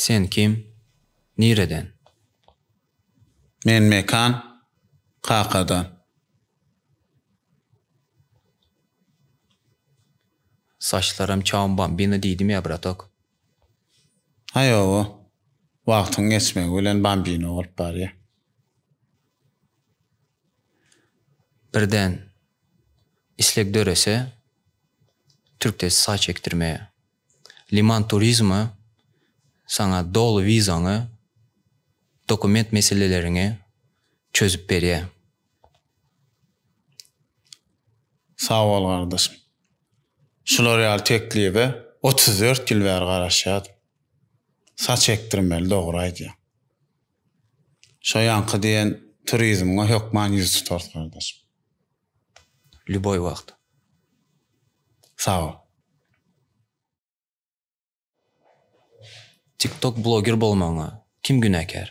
Sen kim? Nireden? Men Mekan, kakadan. Saçlaram çaw bambino diýdim ýa bratok. Haýowa, wagtyň geçmegi bilen bambino bolup barýa. Birden isleg dörese türkde saç ekdirmeye. Liman turizmi saňa doly wizaňy, dokument meseleleriňi çözüp berýä. Sag bol gardaşym. Şular ýaly teklibe 34 ýyl bäri garaşýadym. Saç ekdirmeli dogry aýdýaň. Şo ýaňky diýen turizmiňe hökman ýüz tutarys gardaşym. Lýuboý wagt. Sag bol. Tiktok bloger bolmagyňa kim günäkär?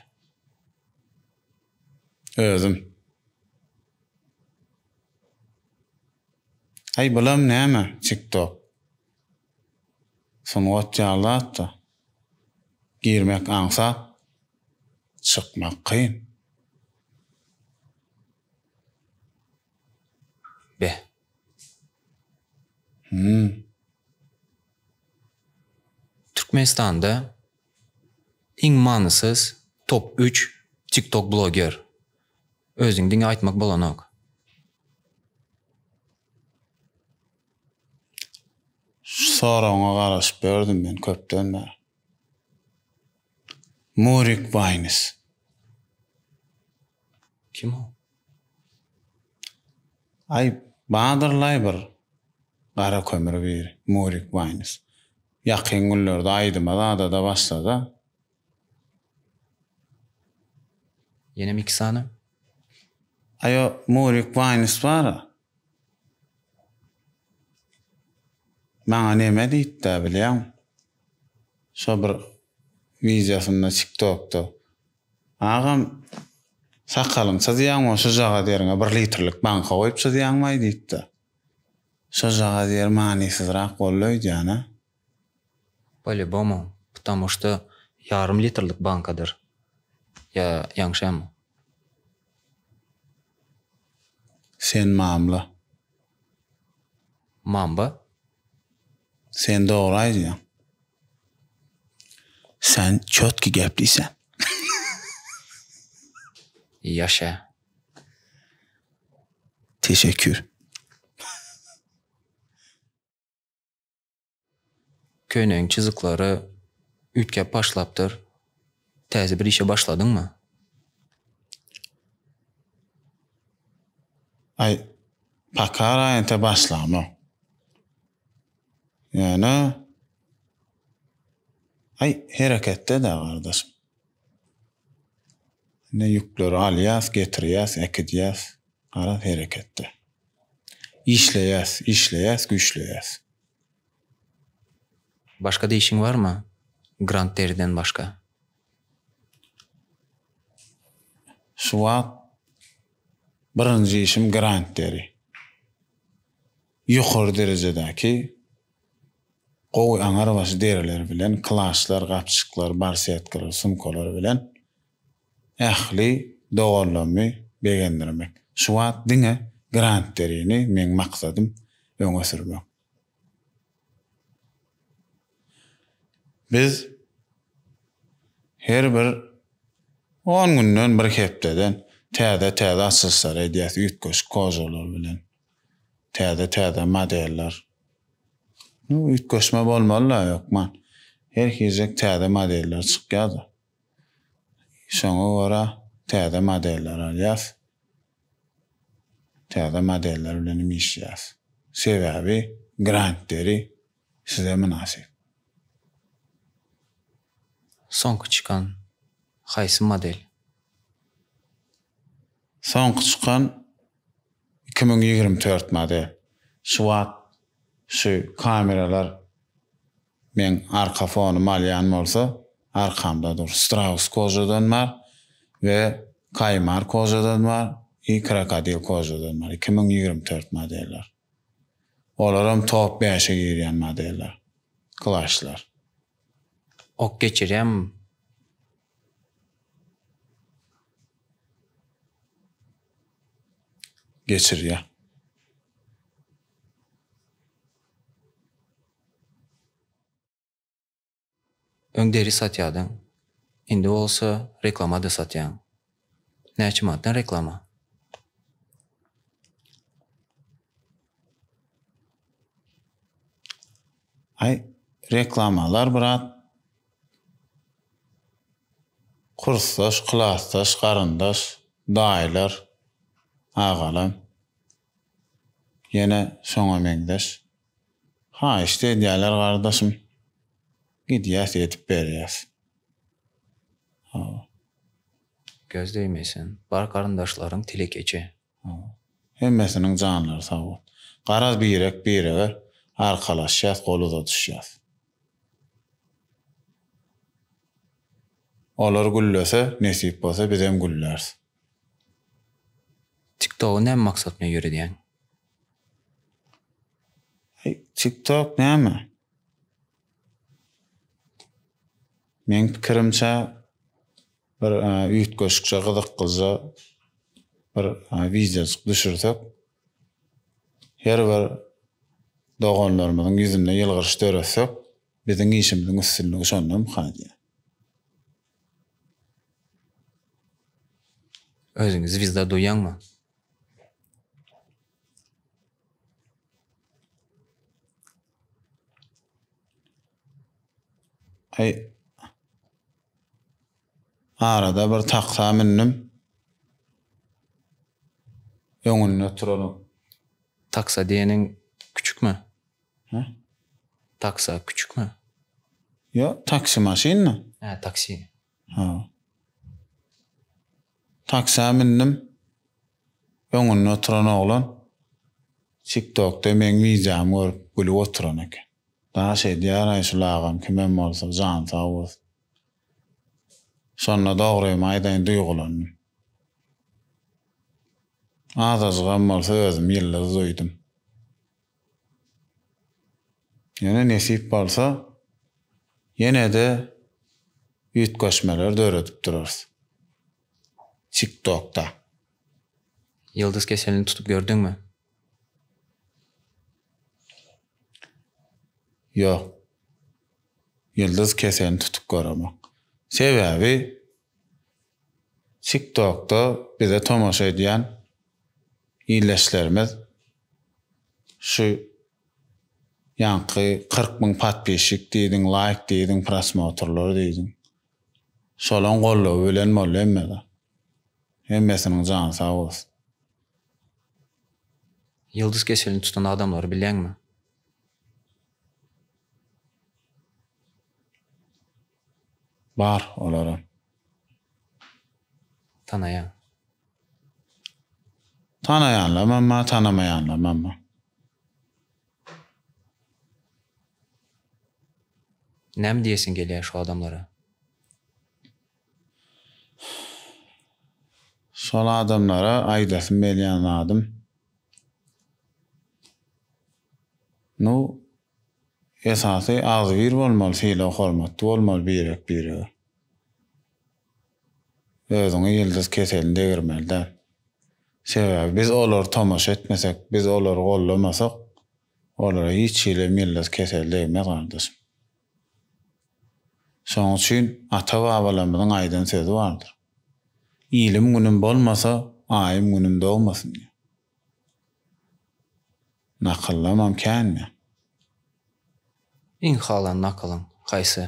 Özüm. Aý bulam näme tiktok? Sungat ýaly zatda. Girmek aňsat, çykmak kyn. Beh. Hum. Türkmenistanda iň manysyz top üç tiktok bloger. Özüň diňe aýtmak bolanok. Şu soragyňa garaşyp ýördüm men köpden bäri. Murik Wines. Kim o? Aý badyrlaý bir gara kömür biri Murik Wines. Ýakyn günlerde aýdyma zada-da başlada. Ýenem iki sany. Aý o Murik Wines bar-a. Maňa neme diýipdä bilýäňmi? Şo bir wideosynda tiktokda. Agam sakalyňy çyzýaňmy şujagaz ýeriňe bir litrlik banka goýup çyzýaňmaý diýipdir. Şojagaz ýer manysyzrak boldy öýdýän-ä. Polýubomu, ptamu şto ýarym litrlik bankadyr. Ýa ýaňşamy? Sen mamla. Mamba? Sen dogry aýdýaň. Sen çotki geplisen. Ýaşa. Teşekkür. Köýnegiň çyzyklary üýtgäp başlapdyr. Täze bir işe başladyňmy? Aý, paka ente başlamok. Ýöne, aý, hereketde-dä, gardaşym. Indi ýükleri alýas, getirýäs, äkidýäs. Garaz, hereketde. Işleýäs, işleýäs, güýçleýäs. Başga-da işiň barmy? Grant deriden başga. Şu wagt birinji işim Grant deri. Ýokary derejedäki gowy aňarbaşy deriler bilen klaşlar, gapjyklar, barsetkalar, sumkalar bilen ähli doganlarymy begendirmek. Şu wagt diňe Grant derini meň maksadym öňe sürmek. Biz her bir on günden bir hepdeden täze-täze açylyşlar edýäs üýtgeşik kožalar bilen. Täze-täze modeller. Nu üýtgeşme bolmaly-la hökman. Her hijek täze modeller çykýar-da. Şoňa görä täze modeller alýas. Täze modeller bilen hem işleýäs. Sebäbi Grand deri size mynasyp. Soňky çykan haýsy model? Soňky çykan 2024 model. Şu wagt şu kameralar Meň arka fonumy alýan bolsa arkamda dur. Straus kožadan bar we kaýmar kožadan bar i krokodil kožadan bar. 2024 modeller. Olaram top bäşe girýän modeller. Klaşlar. Ok geçirýämi? geçirýär. Öň deri satýadyň, indi bolsa reklama-da satýaň. Näçe manatdan reklama? Aý, reklamalar brat. Kursdaş, klasdaş, garyndaş, daýylar, agalam. Ýene şoňa meňzeş. Haýyşt edýäler gardaşym. Gidýäs edip berýäs. Hawa. Göz degmesin. Bar garyndaşlaryň telekeçi. Hawa. Hemmesiniň janlary sag bolsun. Garaz birek birege arkalaşýas gol uzadyşýas. Olar güllese nesip bolsa bizem gülläris. Tiktogy näme maksat bilen ýöredýäň? Aý tiktok näme? Meň pikirimçe bir üýtgeşikje gyzyklyja bir wideojyk düşürsek her bir doganlarymyzyň ýüzünde ýylgyryş döretsek biziň işimiziň üstünligi şondamyka diýýän. Özüňi zwizda duýýaňmy? Aý arada bir taksa mündim. Öňünde oturan. Taksa diýeniň küçükmi? Hä? Taksa küçükmi? Ýok, taksi maşynda. Hä, taksi. Ha. Taksä mündim. Öňünde oturan oglan TikTokda meň wideomy görüp gülüp oturan eken. Daş edýär-aý şul agam kimem bolsa jany sag bolsun. Şonda dogrymy aýdaýyn duýgulandym. Azajygam bolsa özümi ýyldyz duýdum. Ýöne nesip bolsa ýene-de üýtgeşmeler döredip durarys. TikTokda. Ýyldyz keselini tutup gördüňmi? Ýok. Ýyldyz keselini tutup göremok. Sebäbi TikTokda bize tomaşa edýän ildeşlerimiz şu ýaňky 40 müň podpisçik diýdiň, laýk diýdiň, prosmotrlar diýdiň. Şolaň goldawy bilen boldy hemme zat. Hemmesiniň jany sag bolsun. Ýyldyz keselini tutan adamlary bilýäňmi? Bar olaram. Tanaýaň. Tanaýanlamam bar, tanamaýanlamam bar. Näme diýesiň gelýär şu adamlara? Şol adamlara aýdasym gelýän zadym, nu, esasy agzybir bolmaly, sylag-hormatly bolmaly birek-birege. Özüňe ýyldyz keselini degirmeli däl. Sebäbi biz olary tomaşa etmesek, biz olary goldamasak, olara hiç hili ýyldyz keseli degmez gardaşym. Şonuň üçin ata-babalarymyzyň aýdan sözi bardyr. Ilim-günüm bolmasa, aýym-günüm dogmasyn diýip. Nakyllamam kän-dä. Iň halan nakylyň haýsy?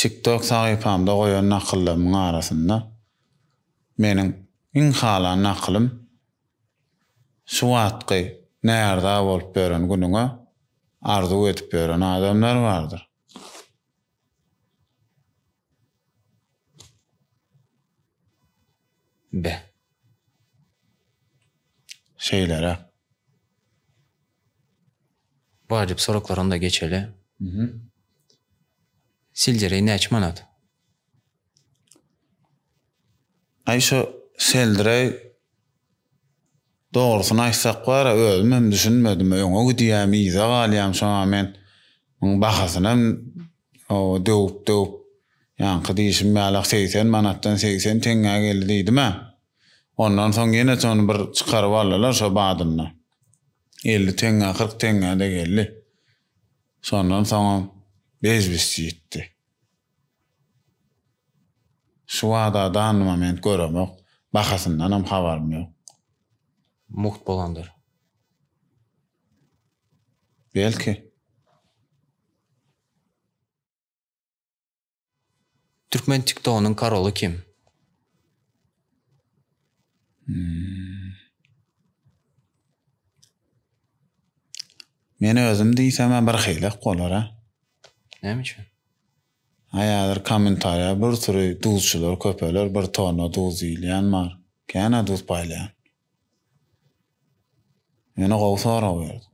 TikTok sahypamda goýan nakyllarymyň arasynda meniň iň halan nakylym Şu wagtky närza bolup ýören günüňe arzuw edip ýören adamlar bardyr. Be. Şeýleräk. Wajyp soraglara-da geçeli. Seldereý näçe manat? Aý şo seldereý dogrusyny aýtsak bar-a özümem düşünmedim öňe gidýämi yza galýamy şoňa men muň bahasynam döwüp döwüp. Ýaňky diýşim ýalak 80 manatdan 80 teňňä geldi diýdim-ä. Ondan soň ýene şony bir çykaryp aldylar şo badynda. 50 teňňä, 40 teňňä-de geldi. Şondan soňam bezbisçi ýitdi. Şu wada danny moment göremok. Bahasyndanam habarym ýok. Mugt bolandyr. Belki. Türkmen tiktogynyň karoly kim? Men özüm diýsemä birhilek bolar-a. Näme üçin? Aý häzir kommentariýa bir süri duzçylar köpeler bir tonna duz diýilýän bar. Känä duz paýlaýan. Ýöne gowy sorag berdi.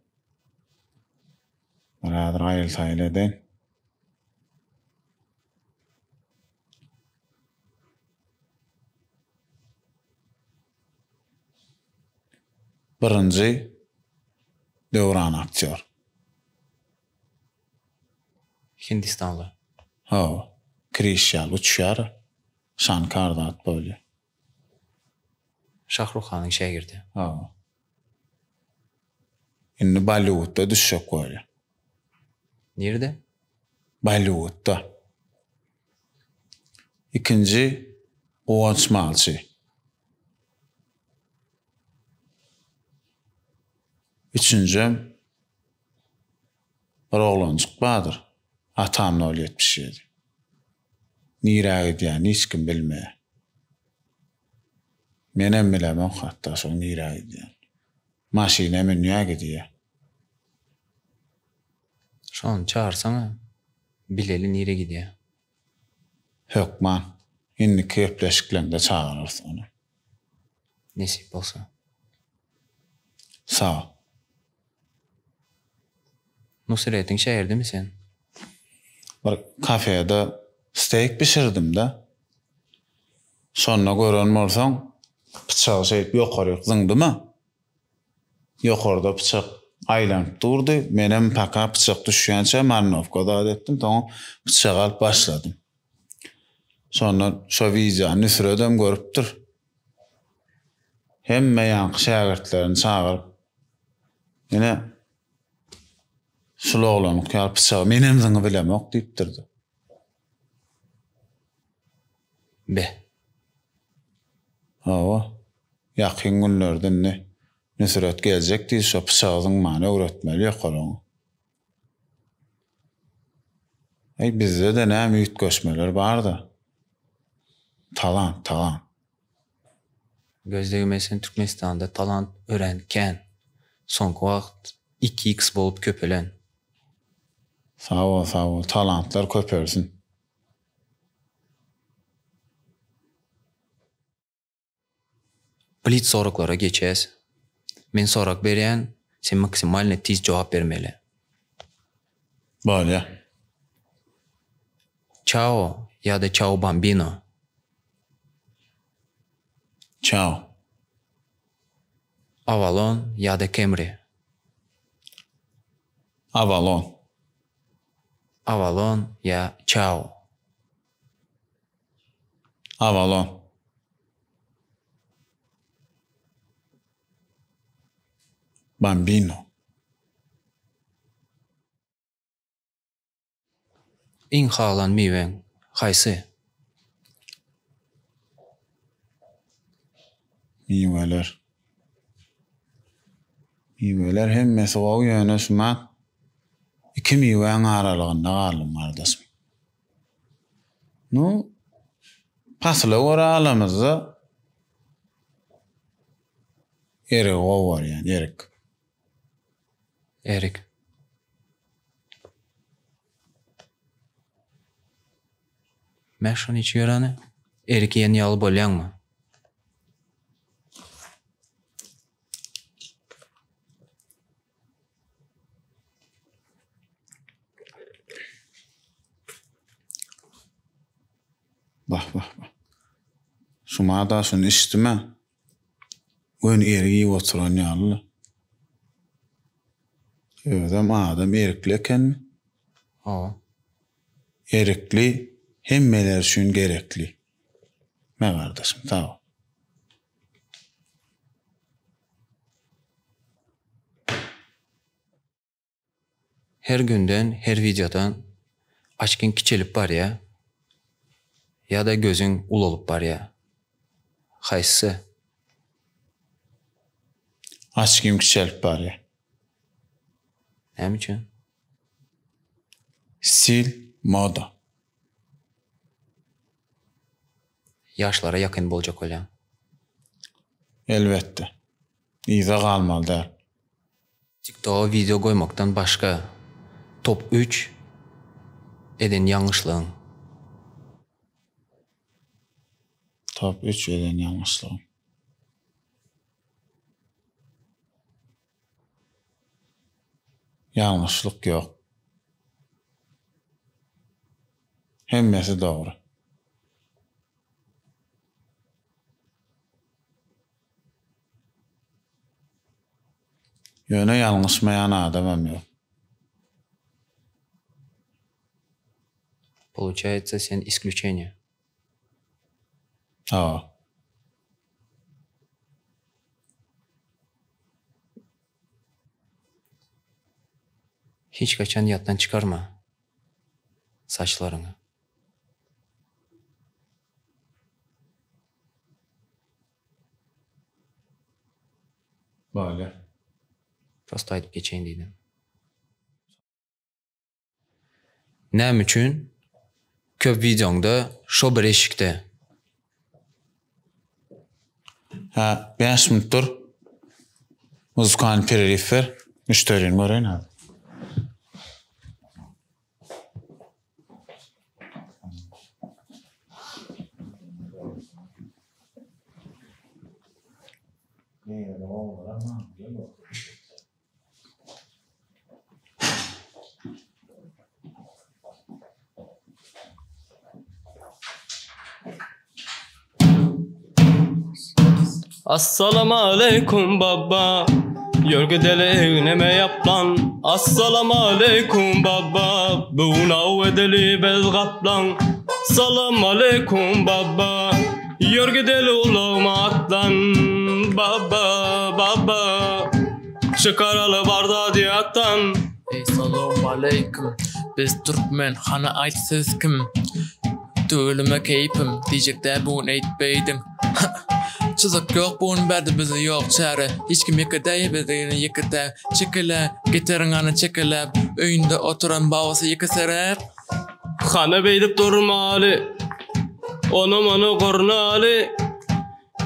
Bir häzir aýyl-saýyl edeýin. Birinji Döwran aktýor. Hindistanly. Hawa. Kriş ýaly uçýar. Şankar zat bolýar. Şahruhanyň şägirdi. Hawa. Indi Bolliwudda düşjek bolýar. Nirde? Bolliwudda. Ikinji Guwanç Malçy. Üçünjem Bir oglanjyk bardyr, Atam nol 77. Nirä gidýänini hiç kim bilmeýär. Menem bilemok hatda şoň nirä gidýänini. Maşyna münýär gidýär. Şony çagyrsaňa, bileli nirä gidýär. Hökman. Indiki gepleşikleňde çagyrarys ony. Nesip bolsa. Sag. Nusretiň şägirdimi sen? Bir kafede steýk bişirdim-de. Şonda gören bolsaň, pyçagy şeýdip ýokaryk zyňdym-a. Ýokarda pyçak aýlanyp durdy. Menem paka pyçak düşýänçä marinowka zat etdim. Soňam pyçagy alyp başladym. Şonda şo wideony Nusredem görüpdir. Hemme ýaňky şägirtlerini çagyryp, Ine, şul oglanyňky ýaly pyçagy menem zyňy bilemok diýipdir-de. Be. Hawa, ýakyn günlerde indi Nusret geljek diýdi, şo pyçagy zyňmany öwretmeli ýokary oňa. Aý bizde-de näme üýtgeşmeler bar-da. Talant, talant. Göz degmesin Türkmenistanda talant örän kän. Soňky wagt iki x bolup köpelen. Sag bol sag bol talantlar köpelsin. Blitz soraglara geçýäs. Men sorag berýän, sen maksimalny tiz jogap bermeli. Bolýa. Çao ýa-da Çao Bambino? Çao. Avalon ýa-da Camry? Avalon. Avalon ýa Çao? Avalon. Bambino. Iň halan miweň haýsy? Miweler. Miweler hemmesi gowy ýöne şumat iki miwäň aralygynda galdym gardaşym. Nu, pasyla görä alamyzda erigi gowy görýän, erik. Erik. Mä şony içip ýöreni. Erik iýen ýaly bolýaňmy? Bah bah bah. Şumada şuny içdim-ä. Göni erik iýip oturan ýaly-la. Özem adam erikli ekenmi? Hawa. Erikli. Hemmeler üçin gerekli. Me gardaşym sag bol. Her günden her wideodan açkyň kiçelip barýa ýa-da gözüň ulalyp barýa. Haýsysy? Açkym kiçelip barýa. Näme üçin? Stil moda. Ýaşlara ýakyn boljak bolýaň. Elbetde. Yza galmaly däl. TikToga wideo goýmakdan başga top üç eden ýalňyşlygyň. Top üç eden ýalňyşlygym. Ýalňyşlyk ýok. Hemmesi dogry. Ýöne ýalňyşmaýan adamam ýok. Poluçaýetsa sen isklýuçeniýe. Hawa. Hiç haçan ýatdan çykarma saçlaryňy. Bolýar. Prosto aýdyp geçeýin diýdim. Näme üçin köp wideoňda şo bir eşikde? Hä, bäş minut dur. Muzykany pereriw ber. Müşderini göreýin häzir. Assalamaleykum baba Ýör gideli egneme ýaplan Assalamaleykum baba Bu gün aw edeli biz gaplaň Salamaleýkum baba Ýör gideli ulagyma atlan Baba baba Çykaraly bar zady ýatdan. Eý salowmaleýkim biz türkmen hany aýt siz kim Tüweleme keýpim diýjek däl bu gün eýt beýdiň Çyzyk ýok bu gün bärde bize ýok çäre Hiç kim ýeke däl biz ýene ýeke täk Çekele getirin hany çekeläp Öýünde oturan babasy ýeke seräp. Hany beýdip durmaly Ony-muny gurnaly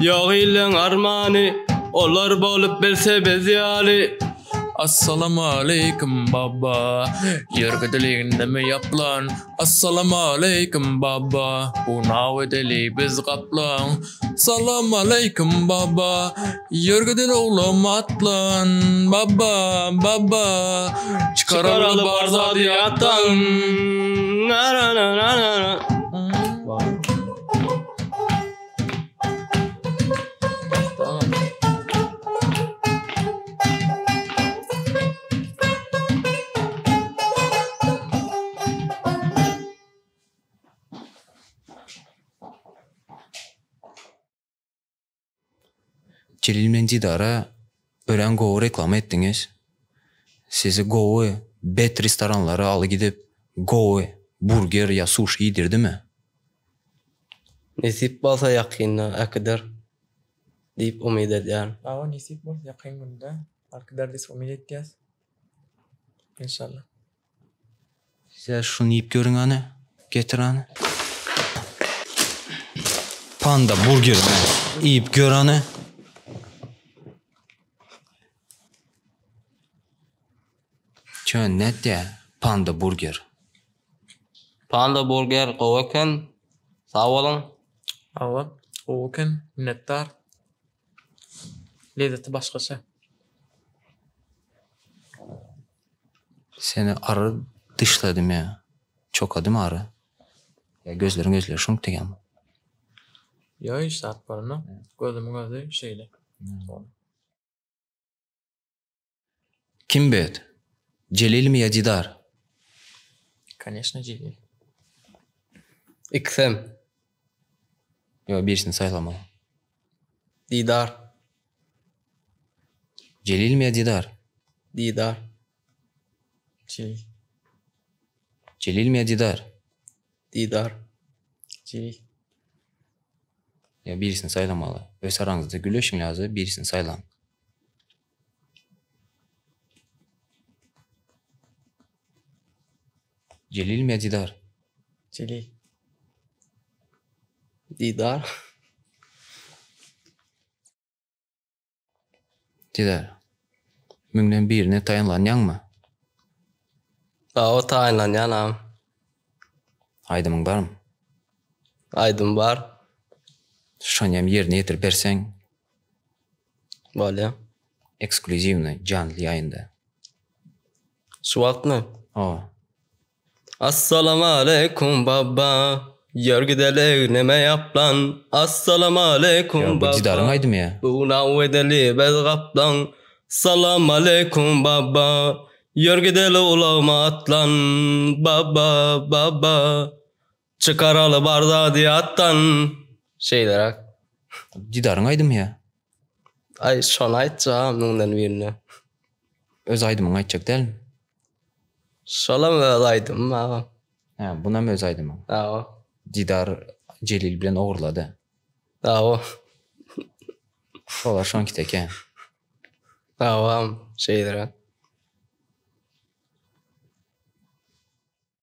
Ýok illeň armany, olar bolup bilse biz ýaly. Assalamualeýkum baba, ýör gideliňdemi ýaplan. Assalamualeýkum baba, bu naw edeli biz gaplaň. Salamaleýkum baba, ýör gideli oglum atlan. Baba, baba, çykaraly bar zady ýatdan. Jelil bilen Didara örän gowy reklama etdiňiz. Sizi gowy bet restoranlara aly gidip gowy burger ýa suşi iýdirdimi? Nesip bolsa ýakynda äkider diýip umyt edýärin. Hawa nesip bolsa ýakyn günde äkider diýip umyt etýäs. Enşalla. Size şuny iýip görüň hany. Getir hany. Panda burgerini iýip gör hany. Çön nätýä panda burger. Panda burger gowy eken. Sag boluň. Hawa, gowy eken. Minnetdar. Lezzeti başgaça. Seni ary dişledi mi? Çokady mı ary? Ýa gözleriň özleri şoňk degýärmi? Ýok hiç zat bolanok. Gözümiň özi şeýle. Kim bet? Jelilmi ýa Didar? Koneşno Jelil. Ikisem. Ýok, birisini saýlamaly. Didar. Jelilmi ýa Didar? Didar. Jelil. Jelilmi ýa Didar? Didar. Jelil. Ýa birisini saýlamaly. Öz araňyzda gülleşiň ýa-da birisini saýlaň. Jelilmi ýa Didar? Jelil. Didar. Didar. Müňden birine taýynlanýaňmy? Hawa taýynlanýan agam. Aýdymyň barmy? Aýdym bar. Şony hem ýerine ýetirip berseň. Bolýa. Eksklýuziwnyý janly ýaýynda. Şu wagtmy? Hawa. Assalamaleykum baba Ýör gideli egnime ýaplan Assalamaleykum Ýa bu baba Didaryň aýdymy ýa? Bu naw edeli bez gaplaň Salamaleykum baba Ýör gideli ulagma atlan Baba baba Çykaraly bar zady ýatdan Şeýleräk. Didaryň aýdymy ýa? Aý şony aýtjagam müňden birine. Öz aýdymyňy aýtjak dälmi? Şolam öz aýdymym agam. Hä, bunam öz aýdymyň. Hawa. Didar Jelil bilen ogurlady. Hawa. Şolar şoňki teke. Hawa, şeýleräk.